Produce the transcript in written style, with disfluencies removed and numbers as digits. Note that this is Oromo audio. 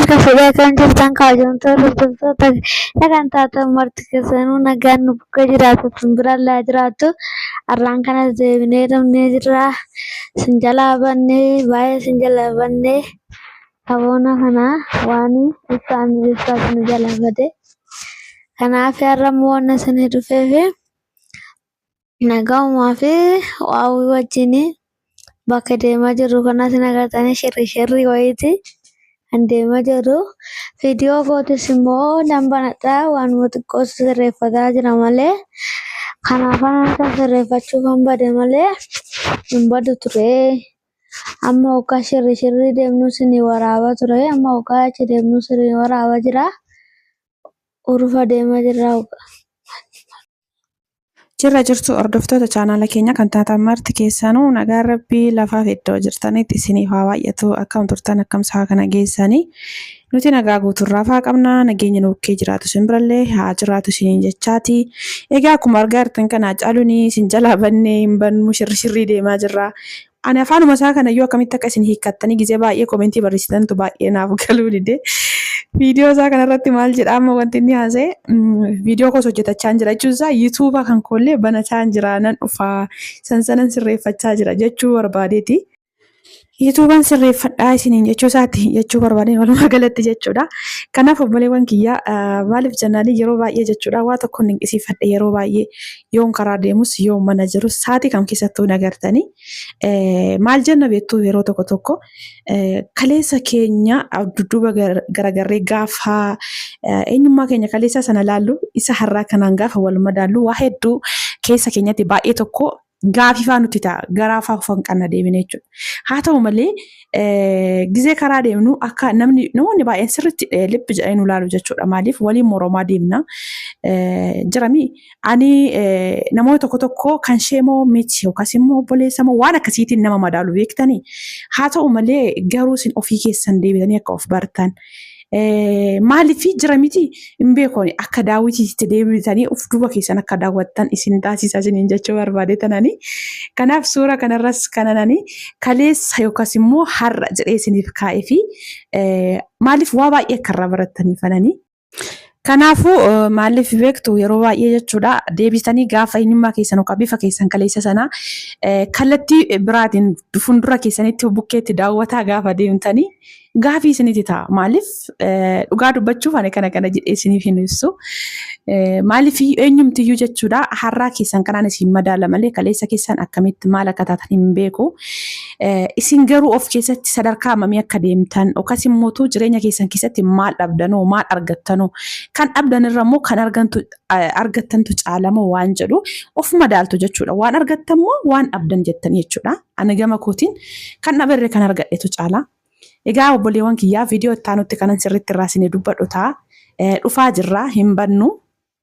Harka fuudhee akkam jirtan kabajamtoota hordoftoota sagantaa ta'an marti keessanuu nagaan nu bukkee jiraatu isin birallee haa jiraattu. Har'aan kanas deebinee dhufnee jirra. Isin jalaa bannee baay'ee isin jalaa bannee saboona kana waan ibsaan ibsaatu nu jalaa bade. Kanaaf har'a immoo wanna isinii dhufeef nagaumaa fi waawii wajjin bakka deemaa jirru kanas hin agartanii shirri shirri wayiiti kan deemaa jirru. Viidiyoo kootis immoo nan banadha waanuma xiqqoo sirreeffataa jira malee kanaaf isa sirreeffachuuf kan bade malee hin badu ture. Amma hoggaa shirri shirri deemnu isinii waraabaa ture amma hoggaa achi deemnu isinii waraabaa jira. Urufa deemaa jirra. Jirra jirtu hordoftoota chaanaala keenya kan taatan marti keessanuu nagaan rabbii lafaaf iddoo jirtanitti isiniif haa baay'atu. Akkam turtan, akkam sa'a kana geessanii? Nuti nagaa guuturraa faa qabna. Nageenya nu bukkee jiraatu isin birallee haa jiraatu isiniin jechaati. Egaa akkuma argaa jirtan kana Hacaaluun isin jalaa bannee hin bannu, shirri shirrii deemaa jirra. Ani afaanuma isaa kana iyyuu akkamitti akka isin hiikkattanii gizee baay'ee komentii barreessitantu baay'ee naaf galuu dide. Viidiyoo isaa kanarratti maal jedha amma wanti inni haasa'e, viidiyoo koos hojjetachaa jira jechuun isaa yuutuuba kan koollee banachaa jira, nan dhufa, san sanan sirreeffachaa jira jechuu barbaadeeti. Yuutuuban sirreeffadhaa isiniin jechuu isaati jechuu barbaadeen walumaa galatti jechuudha. Kanaaf obboleewwan kiyya, maaliif jennaanii yeroo baay'ee jechuudha waa tokko hin dinqisiifadhe. Yeroo baay'ee yoon karaa deemus, yoon mana jirus, sa'aatii kam keessattuu hin agartanii. Maal jenna beektuu? Yeroo tokko tokko kaleessa keenya dudduuba garagarree gaafa eenyummaa keenya kaleessa sana laallu, isa har'aa kanaan gaafa wal madaallu, waa hedduu keessa keenyatti baay'ee tokko gaafii faa nutti ta'a, garaa faa of hanqanna deemine jechuudha. Haa ta'u malee gizee karaa deemnu akka namni namoonni baay'een sirriitti lippi jedhanii nu laalu jechuudha. Maaliif waliin moromaa deemna jirami. Ani namoota tokko tokko kan ishee moo miti yookaas immoo obboleessa moo waan akkasiitiin nama madaalu beektanii. Haa ta'u malee garuu isin ofii keessan deebitanii akka of bartan. Maaliif jira miti hin beekooni akka daawwitiitti deebitanii of duuba keessan akka daawwattan isin taasisa isiniin jechuu barbaade tanani. Kanaaf suura kanarras kananani kaleessa yookaas immoo har'a jedhee isiniif kaa'ee fi maaliif waa baay'ee akka irraa barattaniif anani. Kanaafuu maaliif beektu, yeroo baay'ee jechuudha deebitanii gaafa eenyummaa keessan yookaan bifa keessan kaleessa sana kallattii biraatiin fuuldura keessanitti bukkeetti daawwataa gaafa deemtanii gaafii isinitti ta'a. Maaliif dhugaa dubbachuuf ani kana kana jedhee isiniif hin ibsu. Maaliif eenyumtiyyuu jechuudha har'aa keessan kanaan isin madaala malee kaleessa keessan akkamitti maal akka taatan hin beeku. Isin garuu of keessatti sadarkaa hammamii akka deemtan yookaas immoo jireenya keessan keessatti maal dhabdanoo, maal argattanoo, kan dhabdan irra immoo kan argattantu caalamoo waan jedhu of madaaltu jechuudha. Waan argattan moo waan dhabdan jettanii jechuudha. Ani gama kootiin kan dhaberre kan argadhetu caala. Egaa obboleewwan kiyyaa, viidiyoo itti aanutti kanan sirriitti irraa isinii dubbadhu ta'a. Dhufaa jirra, hin bannu.